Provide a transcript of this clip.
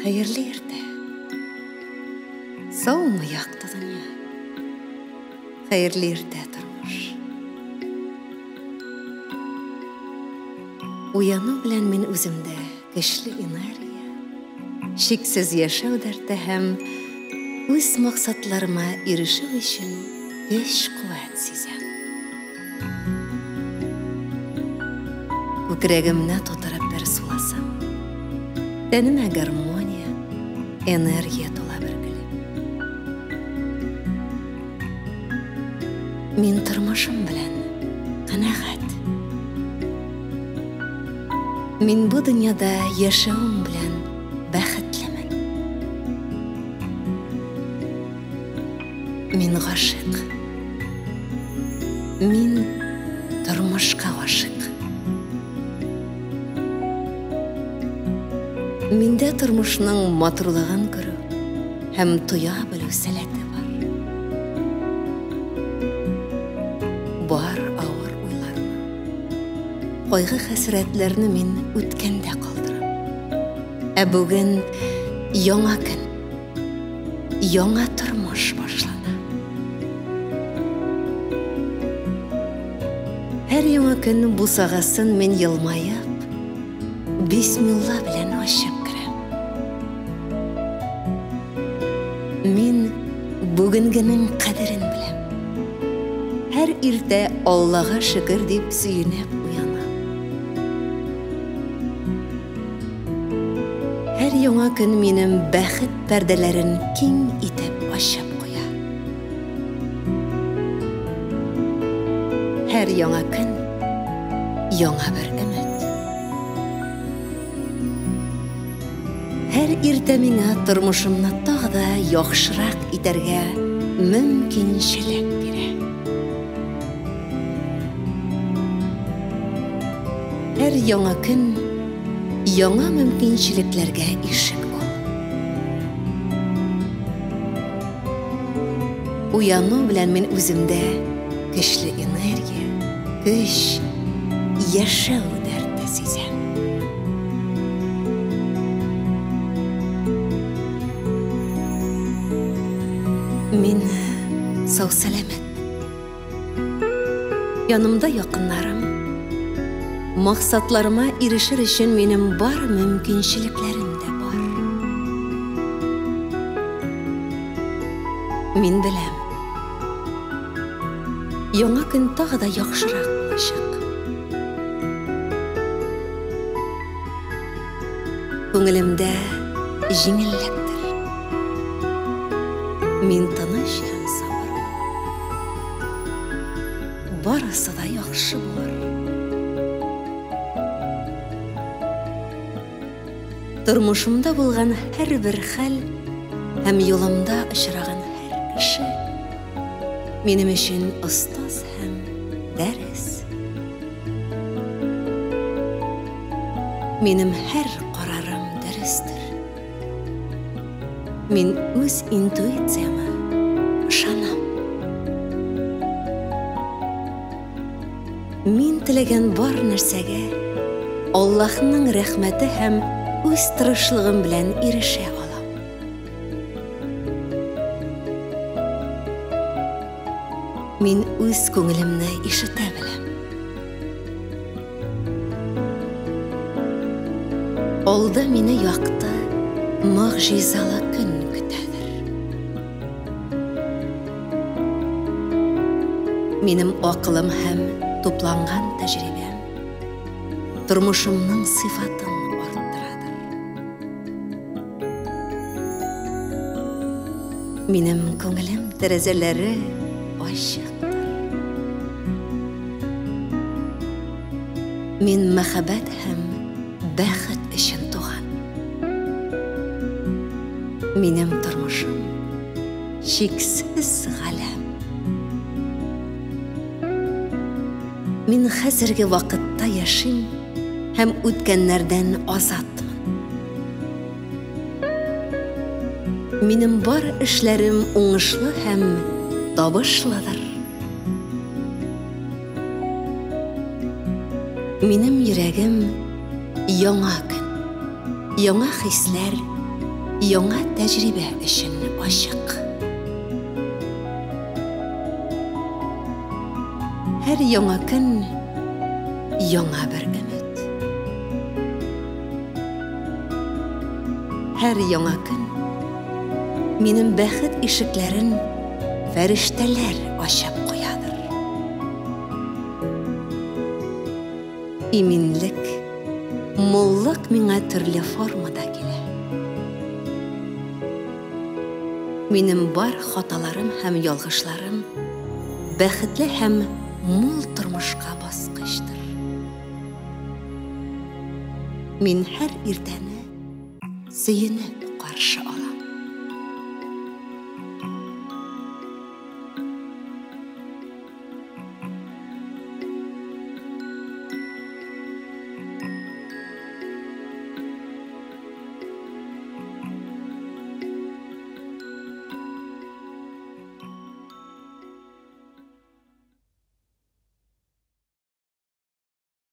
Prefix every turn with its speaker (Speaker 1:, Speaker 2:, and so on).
Speaker 1: Хәерле иртә. Саумы, якты дөнья. Хәерле иртә, тормыш. Уяну белән мин үземдә көчле энергия, чиксез яшәү дәрте һәм үз максатларыма ирешү өчен көч-куәт сизәм. Күкрәгемне тутырып бер суласам, тәнемә гармония, энергия тула бөркелеп. Мин тормышым белән канәгать. Мин бу дөньяда яшәвем белән бәхетлемен. Мин гашыйк. Мин тормышка гашыйк. Миндә тормышның матурлыгын күрү һәм тоя белү сәләте бар. Бар авыр уйларны, кайгы-хәсрәтләрне мин үткәндә калдырам. Ә бүген яңа көн, яңа тормыш башлана. Һәр яңа көн бусагасын мин елмаеп, бисмилла белән ачып керәм. Мин бүгенгенең кадерен беләм. Һәр иртә Аллага шөкер дип сөенеп уянам. Һәр яңа көн минем бәхет пәрдәләрен киң итеп ачып куя. Һәр яңа көн яңа бер өмет. Һәр иртә миңа тормышымны тагы да яхшырак итәргә мөмкинчелек бирә. Һәр яңа көн яңа мөмкинчелекләргә ишек ул. Уяну белән мин үземдә көчле энергия, көч, яшәү дәрте сизәм. Мин сау-сәламәт. Янымда якыннарым. Максатларыма ирешер өчен минем бар мөмкинчелекләрем дә бар. Мин беләм. Яңа көн тагы да яхшырак булачак. Күңелемдә җиңеллектер. Мин тыныч һәм сабырмын. Барысы да яхшы булыр. Тормышымда булган һәрбер хәл һәм юлымда очраган һәр кеше минем өчен остаз һәм дәрес. Минем һәр карарым дөрестер. Мин үз интуициямә ышанам. Мин теләгән бар нәрсәгә Аллаһның рәхмәте һәм үз тырышлыгым белән ирешә алам. Мин үз күңелемне ишетә беләм. Алда мине якты, могҗизалы көн көтәдер. Минем акылым һәм тупланган тәҗрибәм тормышымның сыйфатын арттырадыр. Минем күңелем тәрәзәләре ачыктыр. Мин мәхәббәт һәм бәхет өчен туган. Минем тормышым чиксез галәм. Мин хәзерге вакытта яшим һәм үткәннәрдән азатмын. Минем бар эшләрем уңышлы һәм табышлыдыр. Минем йөрәгем яңа көн, яңа хисләр, яңа тәҗрибә өчен ачык. Һәр яңа көн яңа бер өмет. Һәр яңа көн минем бәхет ишекләрен фәрештәләр ачып куядыр. Иминлек, муллык миңа төрле формада килә. Минем бар хаталарым һәм ялгышларым бәхетле һәм мул тормышка баскычтыр. Мин һәр иртәне сөенеп каршы алам.